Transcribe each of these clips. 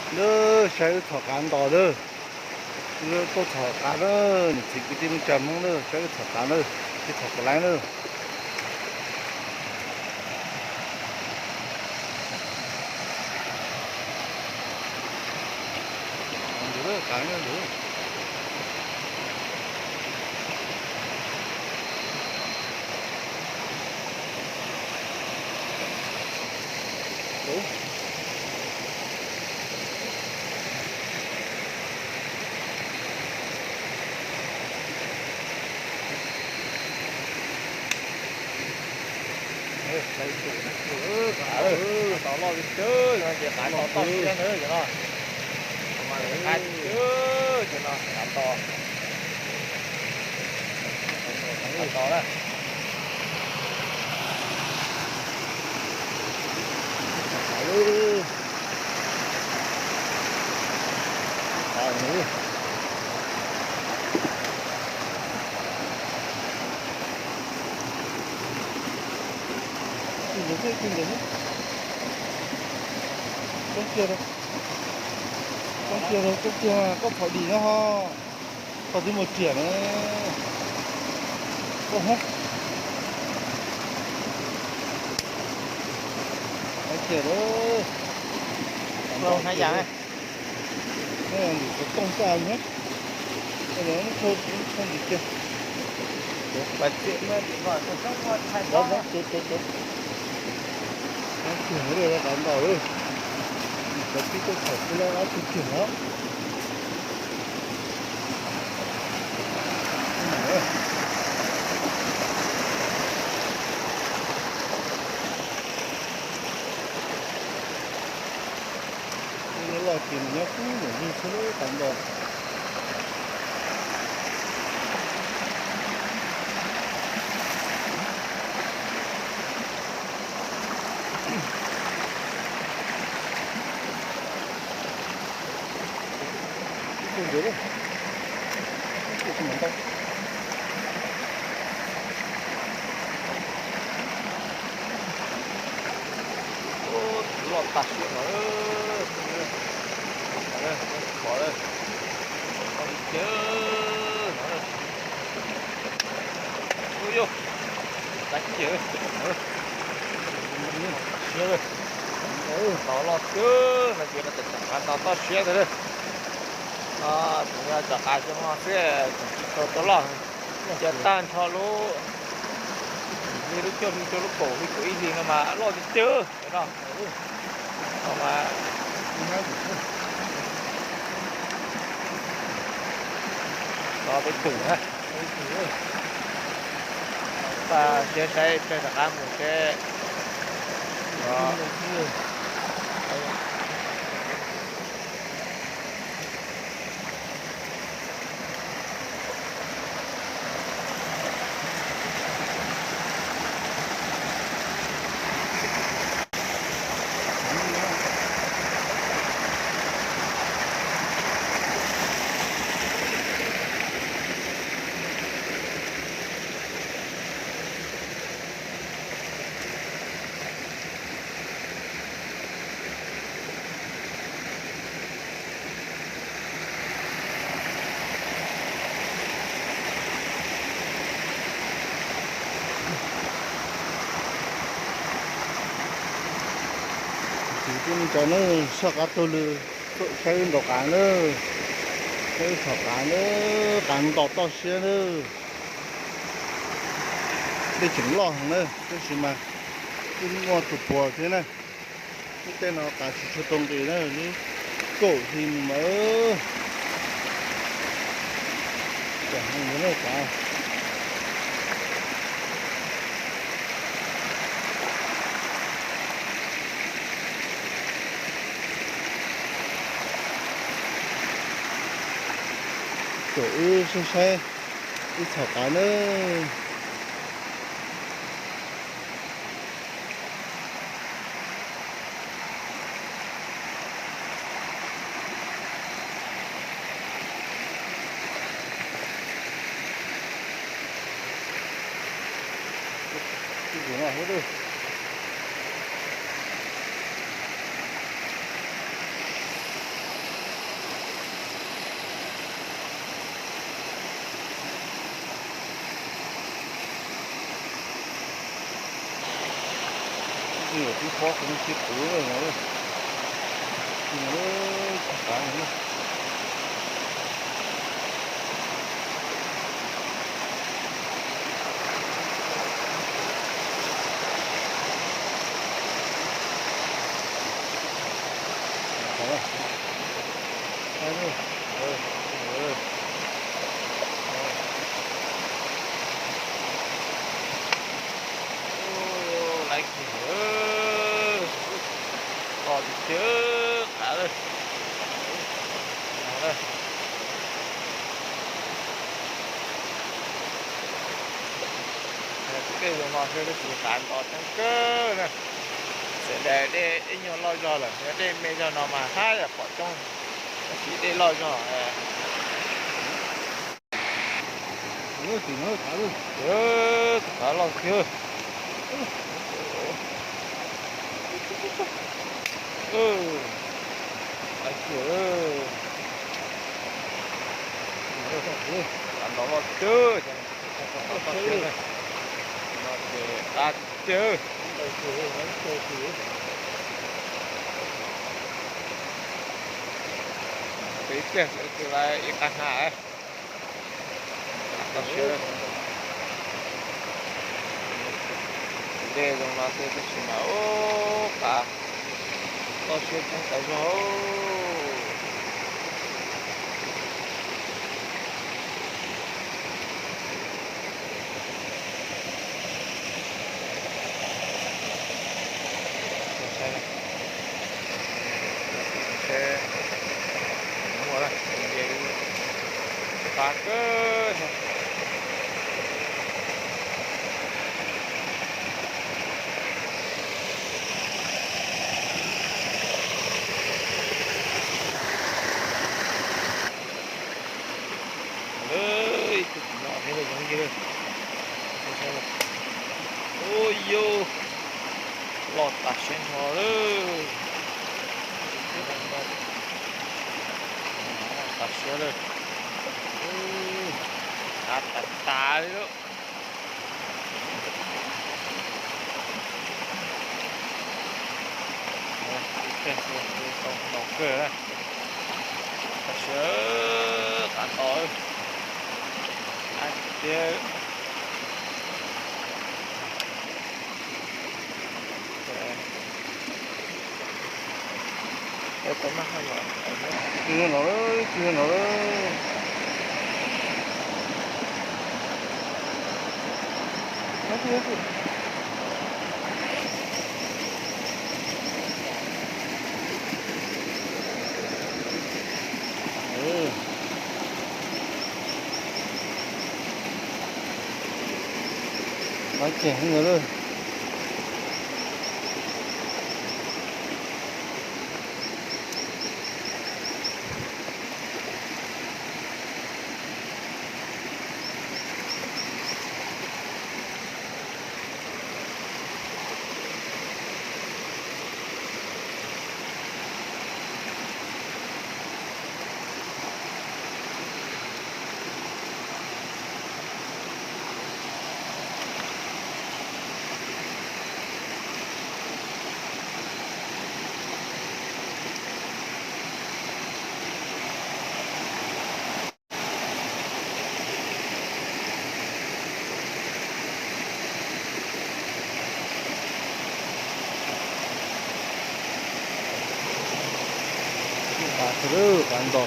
Saib wb txhom qav ntos na. Wb tuaj txhom qav na, niam txiv kwv tij neej tsa Hmoob na, saib wb txhom qav na, wb txhom kav laib na. Qav tos loj tiag tiag, ces qav tos toj siab ntawd cov no. Qav tiag tiag cov no, qav tos. Qav tos na. Koj cia rau, koj cia rau, koj cia mas koj phom dim no ho. Koj twb muaj riam na. Koj hub. Koj cia rau. Koj hais yam. Nws kuv tooj xwb na. Muab tsau ntsis kiag. Qav ntaus, cov pib tuaj txhom kuj loj qab tiag tiag os. Loj loj ces nws nyob kub nws yig xwb lub qav ntaus. Loj tag siab no. Ua yog, tab ceg, siab, tos loj xwb no ces no tseem cov qav ntaus toj siab ntag. Tseem yog cov qav xyoo no xwb, tseem tsis tau cov loj. Cia tag nrho lub, li lub cuaj hli rau lub kaum hli kaum ib hli no mas loj tiag tiag no. Los peb twm na. Pab siab saib peb rov qab mus seb. Kwv tij neej tsa na, soj qab taug lw, saib wb ntaus qav na, saib wb txhom qav na, qav ntaus toj siab na. Dej tseem loj heev na, tab sis mas twb muaj tus puas thiab na. Lub tej no qav tsis tshua tau nqis na, lub kaum hli mus mas. Caum wb saib saib wb txhom qav na. Twb pob kuv tsis quv no, tsis tav no. Laiv kiag, to tiag tiag, qav lawm. Tej zoo no xwb tab sis qav nto coob kawg na. Txawm tias dej ib nyuag loj zog lawm, yog dej me zog no mas haj yam pom coob, tab sis dej loj zog. Tus qav loj tiag. Qav nto loj tiag. Qav tiag. Tus ib pliag tus lawv ib qab hnav. Dej zoo no xwb tab sis mas ub, qav toj siab coob tas zog. Muaj, qab kawg. Tus tim no zoo li ub, yog loj tas siab no lawm. Loj tas siab lawm. Av tas tas li lawm. Tau nto kawg, tas siab, qav nto, av tiag. Tsis no, tsis no. Qab ceg heev lawm. Qav kawg, qav nto.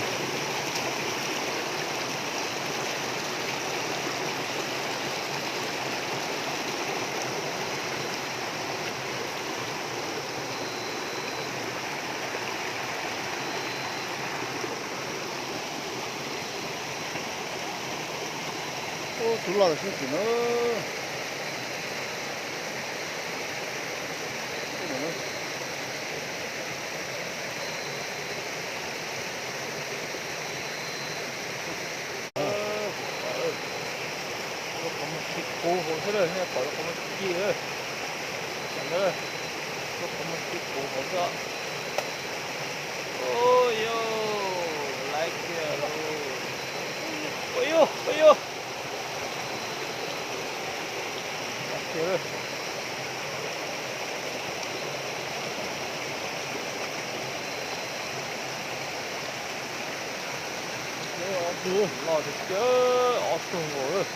Ub, tub loj xwb tim no. Lub qhov muag tib puv hauv xwb lawm, nej pom lub qhov muag ci lawm. Lub qhov muag tib puv hauv xwb. Ua yus, laiv kiag lauj. Ua yus, ua yus. Laiv kiag lauj. Loj tiag tiag, ob tug nkaus lawm.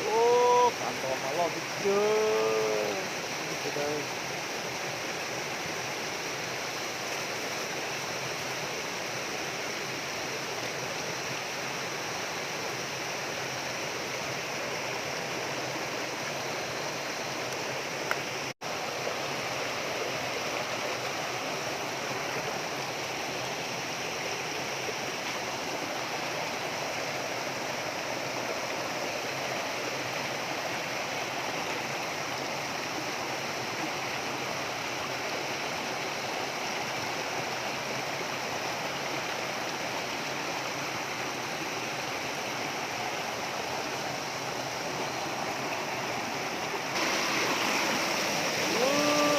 Ub, kav ntos mas loj tiag tiag.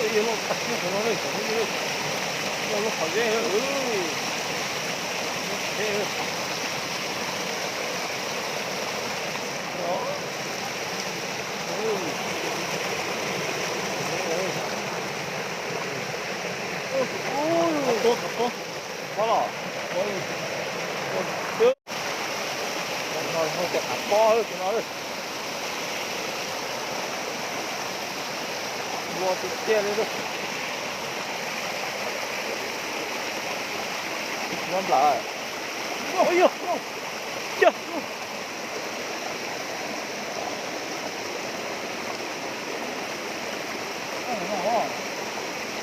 Ib yog loj tag kiag qhov no, loj loj qhov zeb. Qhov qub, qhov qub. Qhov los, no hu tias qav pob tus no. Npua tiag tiag li. Npua nplawm. Ua yog, yog.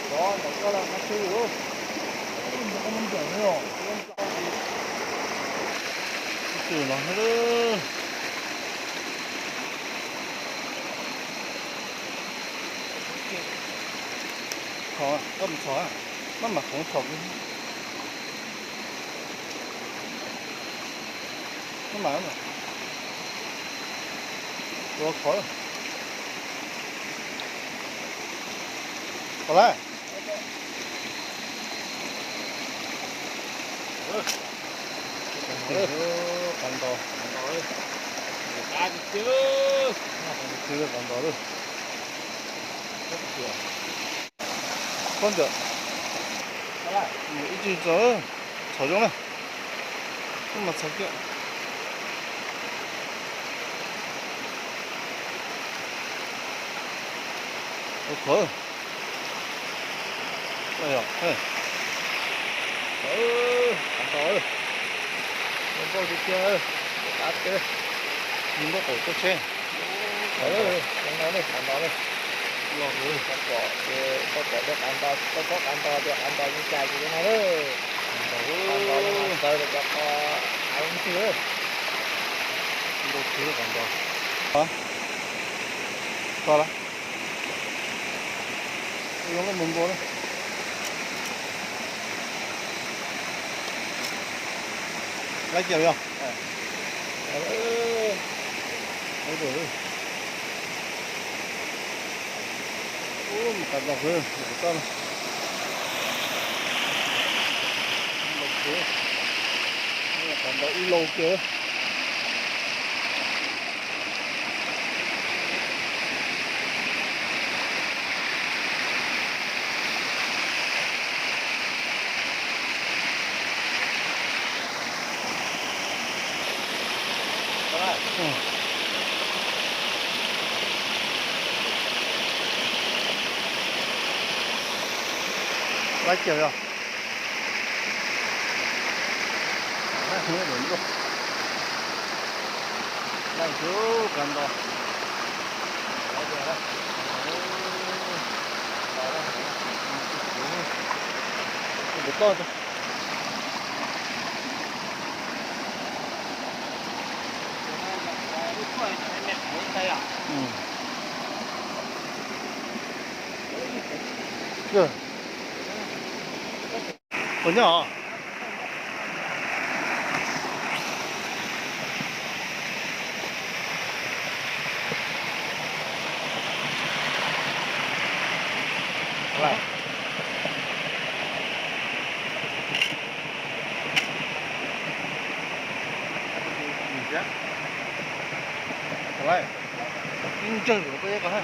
Ntawm koj los qab twg? Twm los. Txhos, koj mus txhos, maj mam khoov txhos. Maj mam, ua khov. Qhov lawm. Qav ntos, qav ntos lawm. Koj ntawm ib tsis txog, txhos zoo na. Koj mas txhos kiag. Ua khov. Qav ntos, npauj tiag tiag, qav teb, npauj qaum tuaj tsheb. Qav ntos, qav ntos, los koj pom, koj pom tias qav ntos, koj pom qav ntos tias qav ntos yeej cai ces no lawm. Qav ntos no mas txawv rau cov qhov av ntxwg. Npauj tsheb qav ntos. Txog lawm. Zoo li mus npua na. Laib kiag yog. Ub, mus qav ntos xwb, mus toj na. Qav ntos ib lauj kiag. Laib kiag yog. Laib kiag qav ntos. Tus toj. Puas nyob os? Ib ntsawg kuv tuaj ib qho.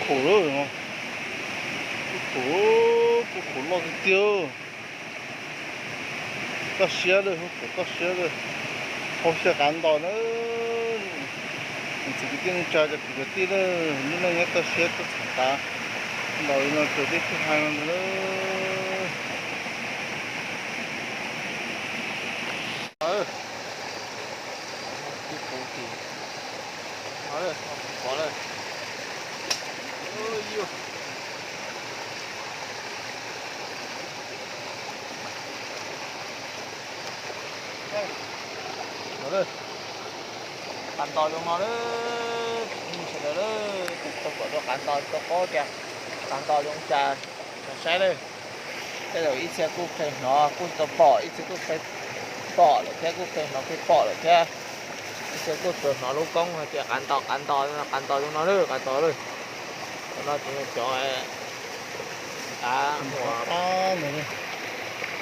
Khov lawm, kuj khov, kuj khov loj tiag tiag. Toj siab lawm, kuj khov toj siab lawm. Hauv xyaw qav ntos na. Niam txiv kwv tij neej tsa cov kwv cov tij na, lub neej nyob toj siab tuaj txhom qav ntos li no raws teb chaws hais no ntag na. Qav ntos zoo no lawm, sawv daws lawm, tus tau kom rau qav ntos tau paub tias qav ntos zoo cas, los saib lawm. Tej zaum ib txhia kuj qhia hnov kuj tau pom, ib txhia kuj qhia pom lawm thiab, kuj qhia hnov qhia pom lawm thiab. Ib txhia kuj tsuas hnov lub koob hais tias qav ntos, qav ntos, qav ntos zoo no lawm, qav ntos lawm. Cov no ces yog cov qav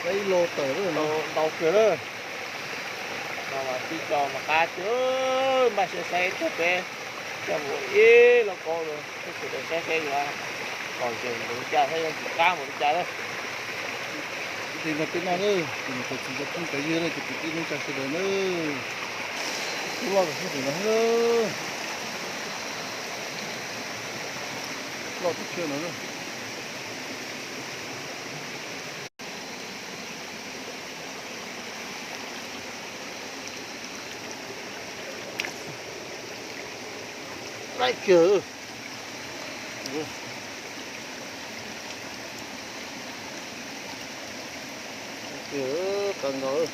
uas ib lo tawm ntau kawg lawm. No mas tib co mas qab tiag, npaj siab saib tag peb coj mus ib lauj kaub lawm, tab sis saib seb yuav los zeeg mus li cas thiab yuav tsis qab mus li cas lawm. Ces nrog peb noj na, ces niam cov txiv cov phooj cov ywg na, cov kwv tij neej tsa sawv daws na, kuj loj kawg thiab no, loj tiag tiag no na. Laib kiag. Laib kiag, qav ntos.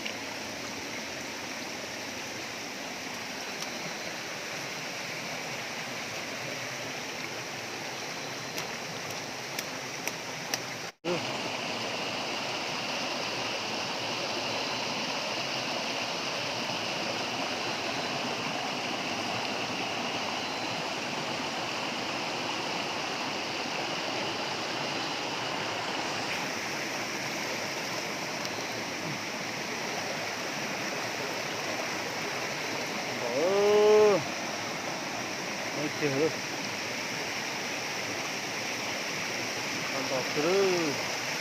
Qav ntos kiag lawm.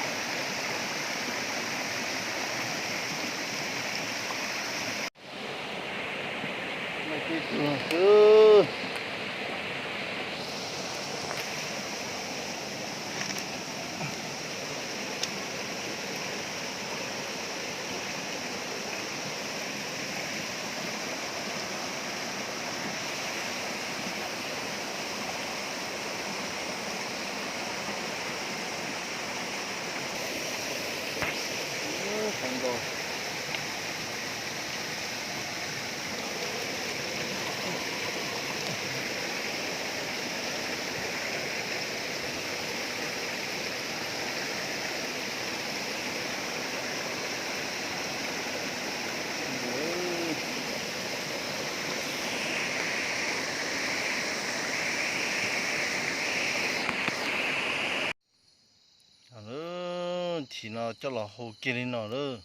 Thim no coj los hau kiag li no lawm.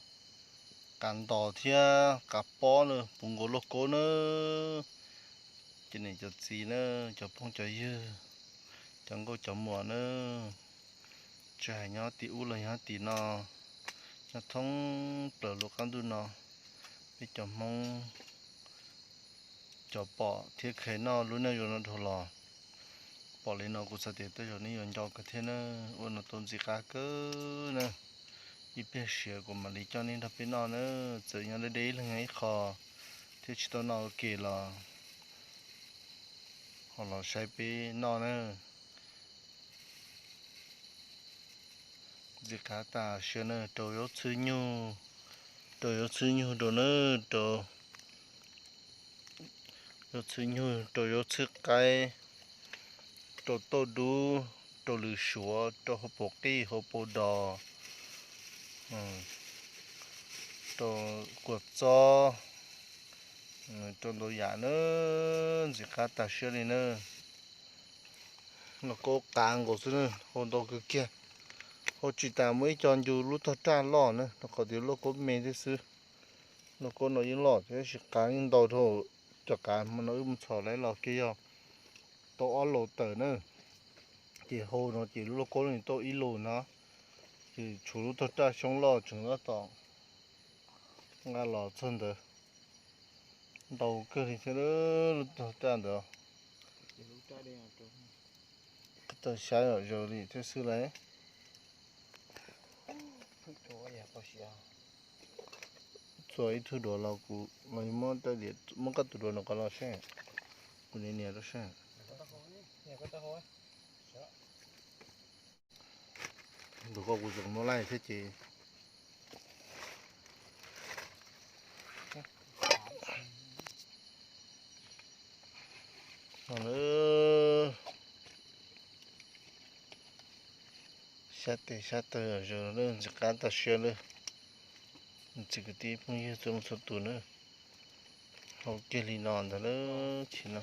Qav ntos thiab qav pob na, puv nkaus lauj kaub na. Cov niam cov txiv na, cov phooj cov ywg, cov nkauj cov muam na, tsis hais nyob tim ub los nyob tim no, nyob thoob plaws lub qab ntuj no, peb cov Hmoob cov pom thiab kheev noj lub neej zoo no dhau los, pom li no kuv xav tias tej zaum nej yuav nco kawg thiab na. Ua no tau ntxim qab kawg na. Ib pliag siav kuv mam li coj nej nrog peb noj na. Txawm nyob deb deb ib leeg nyob ib qho thiab tsis tau noj ua ke los ho los saib peb noj na. Ntxim qab tas siav na, rau zaub txhwb nyug, rau zaub txhwb nyug rau na, rau zaub txhwb nyug, rau zaub txhwb qaib, rau tauj dub, rau lws suav, rau hauv paus qij hauv paus dos, rau kua txob, rau ntau yam na, ntxim qab tag siab li na. Lauj kaub qav nkaus xwb na, hau ntau kawg kiag. Hau tsis tas muaj ib co ncu lub tog raj loj na, rau qhov tias lauj kaub me thiab xwb. Lauj kaub no yeej loj thiab, tab sis qav yeej ntau dhau. Cov qav hmo no wb mus txhom lawm los kiag yog tau ob lus tawm na. Ces hau no ces lub lauj kaub no tau ib lus no, ces tshuav lub tog raj xyoob loj tseem tab tom nqa los txog ntawd. Ntau kawg li thiab lub tog raj ntawd. Tau xyab zom zaws li thiab xwb lauj. Txua ib tug duav los kuv muab koj tus duav no qhov los seb, kuv nias nias rau seb. Tus koj kuv tseem muab laij thiab ces. Sab tes sab taw zom zaws na, ntxim qab tag siab na. Txiv kwv tij phooj ywg txhua leej txhua tus na, hau kiag li no ntag na, tsis no.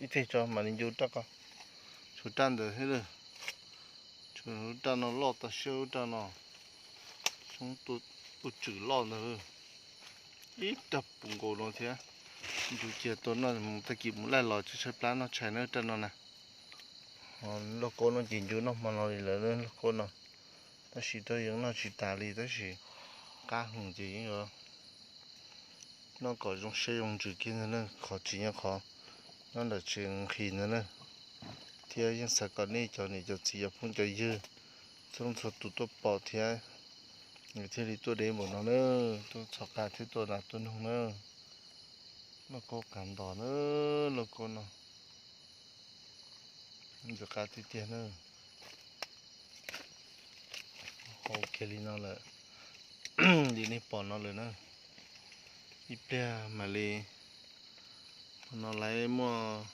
Ib teg tso mam li ncu raj ko. Tshuav raj ntawd thiab lawm. Tshuav raj no loj tag siab, lub raj no xyoob tuaj tswm loj ntag. Ib raj puv nkaus no thiab. Ncu cia tua noj, tag kis mus laij los tshaib tshaib plab noj tshais na raj no na. Lauj kaub no ces ncu noj hmo no li lawm lauj kaub no. Tab sis twb yeej noj tsis tas li tab sis qab heev ces yeej yuav noj kom zoo siab zoo ntsws kiag ntag na, qhov tsis nyob qhov nyob ntawm tsev nqhis ntag na. Thiab yeej xav kom nej cov niam cov txiv cov phooj cov ywg txhua leej txhua tus tuaj pom thiab, nws thiaj li tuaj deb npaum no na, tuaj txhom qab thiab tuaj nas tuaj noog na. Lauj kaub qav ntos na, lauj kaub no ntxim qab tiag tiag na. Hau kiag li no lawm, li nej pom no lawm na. Ib pliag mam li, hmo no lawv muaj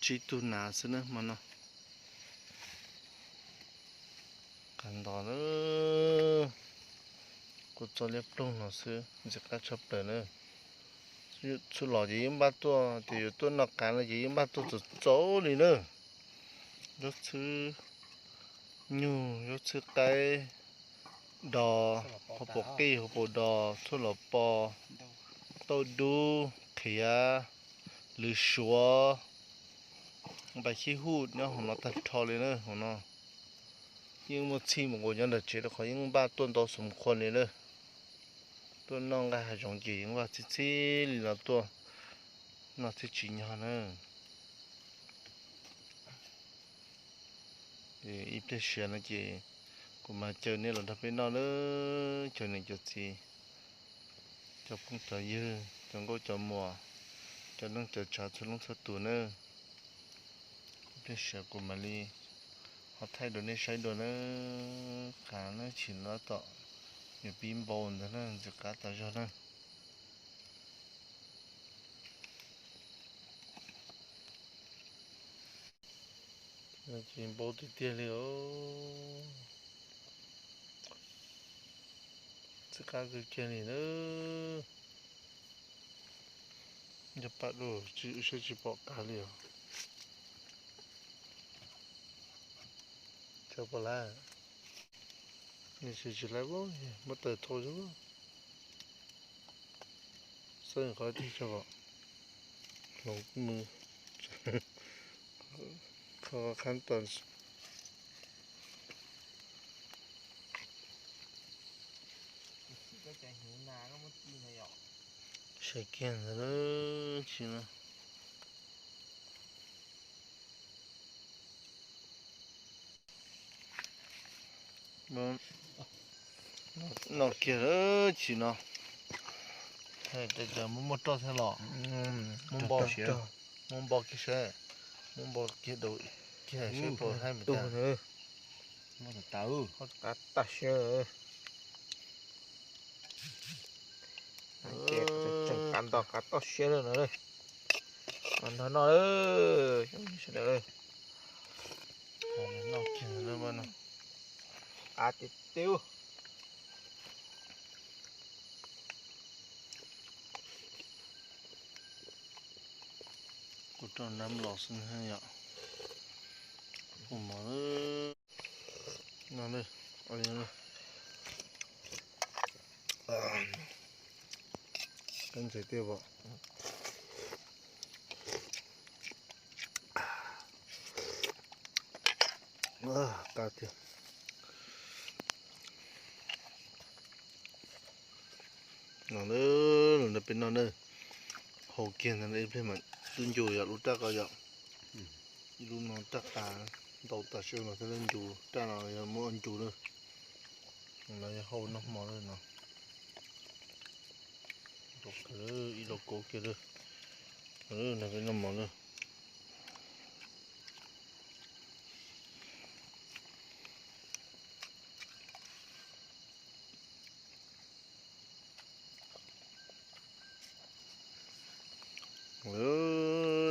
tsib tug nas xwb na hmo no. Qav ntos na, kua txob liab ploog no xwb ntxim qab tshaj plaws na. Txhua los ces yeej npaj tuaj, ces yuav tuaj noj qav no ces yeej npaj tuaj txaus txaus li na. Zaub txhwb nyug, zaub txhwb qaib, dos, hauv paus qij hauv paus dos, txhuaj los pos, tauj dub, qhiav, lwm suav, npais khib huj nyob hauv no tag nrho li na. Hauv no yeej muaj txhij mus nkaus nyob ntawm tsev rau qhov yeej npaj tuaj ntau xov qhuas li na. Tuaj noj nqaij hav zoov ces yeej npaj txhij txhij li no tuaj noj thiaj tsis nyog na. Ib pliag siav no ces kuv mam caw nej los nrog peb noj nawb, cov niam cov txiv, cov phooj cov ywg, cov nkauj cov muam, cov neej cov tsav txhua leej txhua tus nawb. Ib pliag siav kuv mam li ho thaij rau nej saib dua nawb. Qav na tsis no tom yuav pib npau ntag na, ntxim qab tas zog na. Ces npau tiag tiag li os. Txij qab kawg kiag li na. Yog pam dua saib tsis pom qav li os. Tsis pom lawm. Nws tsis tsis lawm, muab taws thau xwb. Xab qhov twg tso kom hloov mus, qhov qhab tos. Saib kiag ntawd tsis no. No kiag tsis no. Muaj muaj roj thiab los? Muab npo kiag saib, muab npo kiag daus kiag saib puas haib mus tas. Qab tag siab. Tseem qav ntos qav toj siab lawm no. Nrog noj sawv daws. Noj kiag lawm no. Av tiag tiag. Kuv rau nab los xwb yom. Ua mov no. Qab ntses tiag as. Qab tiag. No na, peb noj na. Hau kiag ntawd ib pliag mas lub ncu yom, lub raj ko yom. Ib lub no raj qas ntau tas sw los thiab lub ncu, raj no yog muab ua ncu na. No yog hau noj hmo na no. Ib lauj kaub kiag na. No peb noj mov na.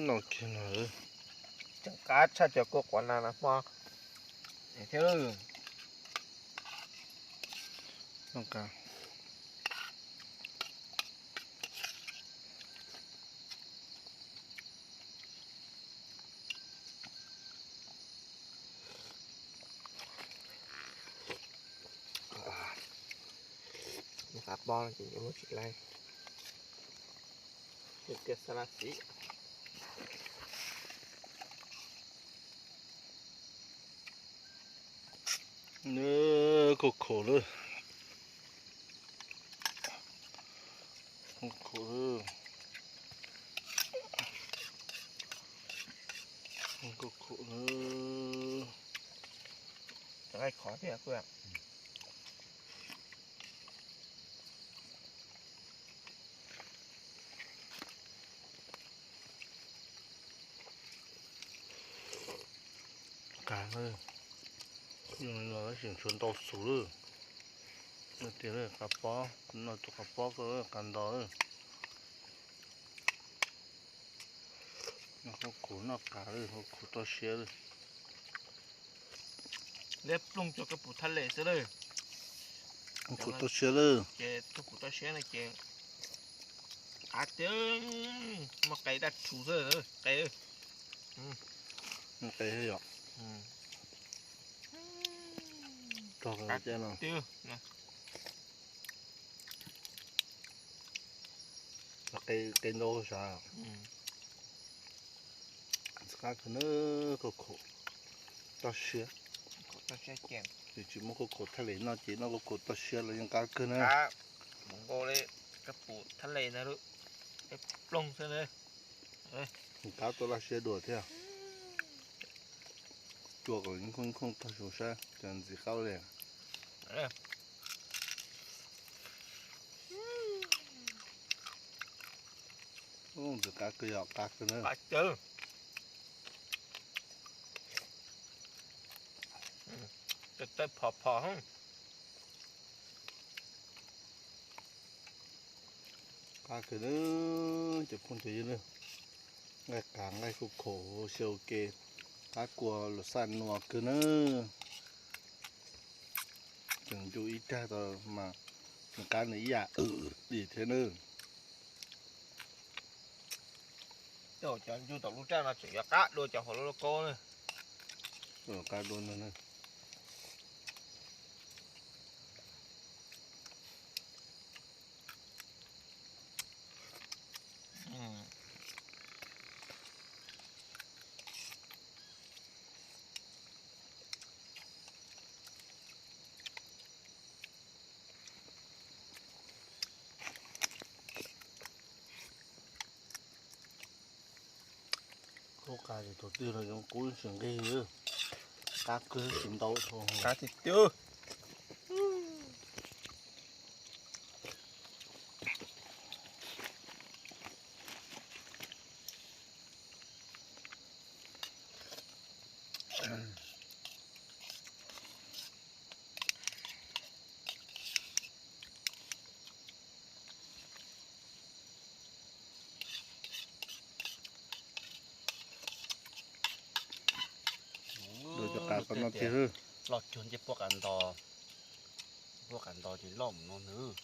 Noj kiag no. Tseem qab tshaj cov kua quav na hmo thiab. Noj qab. Noj qab pob ces yuav muab tsis laij. Tias xab laj xim. Kauj khaum lawm. Kauj khaum lawm. Kauj khaum lawm. Qab lawm. Yog li no tab sis tshuav ntau xus lawm. Tias lawm qab pob, noj tus qab pob ko qab ntau lawm. Noj kauj khaum noj qab lawm, kauj khaum toj siab lawm. Liab ploog cov kab pum thaj les xwb lawm. Kauj khaum toj siab lawm. Ces kauj khaum toj siab no ces qab tiag, muaj qe daj rhuv xwb, qe. Muaj qe xwb yom. Rog qab tiag no. Qe ntau sav. Ntxim qab kawg na, kauj khaum toj siab. Ces tsis muaj kauj khaum thaj les noj ces noj kauj khaum toj siab los yeej qab kawg na. Mus nkaus li kab pum thaj les ntag, ploog xwb na. Qab tuaj laj siab dua thiab. Cua kom ib khooj ib khooj tag su saib cov ntxim qab li. Ntxim qab kawg, yog qab kawg na. Qab kawg na, cov phooj cov ywg na. Nqaij qab nqaij kauj khaum xyaw ke, qab kua los xaj nua kawg na. Tseem ncu ib rag tas mas nws qab nws ib yam li thiab na. Cov ncu tom lub raj no tseem yuav qab dua cov hauv lub lauj kaub na. Qab dua no na. Kub qab ces thaum twg los yeej kub tsis nqig li. Qab kawg tsis ntau. Qab tiag tiag. Dua cov Qhov no tiag, loj cuag ncej puab qav nto, ncej puab qav nto ces loj mus no nws.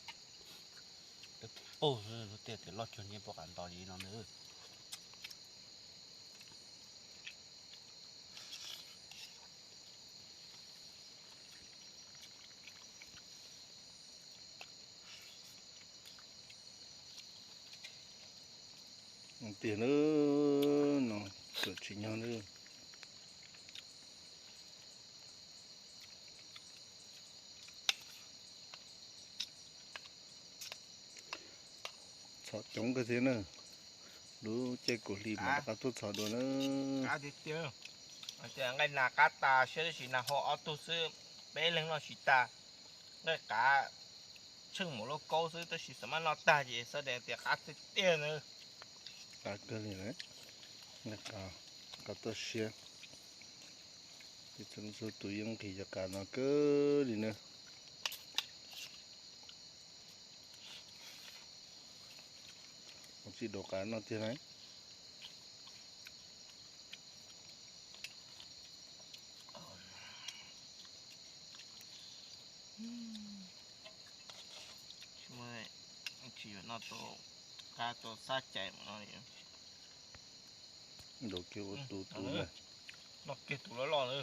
Peb paub lub tiag tias loj cuag ncej puab qav nto li no nws. Tiag na, no txawm tsis nyob na. Txhom coob kawg thiab na, lub caij kaum hli mas rov qab tuaj txhom dua na. Qab tiag tiag, nqaij nas qab tas siab tab sis nas hau ob tug xwb, peb leeg noj tsis tas. Nqaij qav tsheej mus lauj kaub xwb tab sis xav maj noj tag ces xav tias qab tiag tiag na. Qab kawg li na, nqaij qav, qav toj siab. Txhua tus yeej nqhis cov qav no kawg li na. Ua tsis dua qav noj tiag na. Tsis yuav noj tau qab tau xab cai mus no li. Ntaus kiag ua tus tus na. Noj kiag tus loj loj na.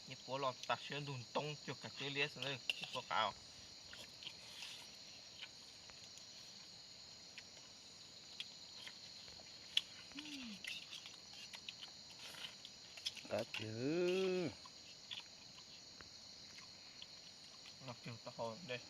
Ncej puab loj tag siab ntug ntoo cuag kav cawb liab xwb na, ncej puab qav. Qab tiag. Noj kiag taub hau dej.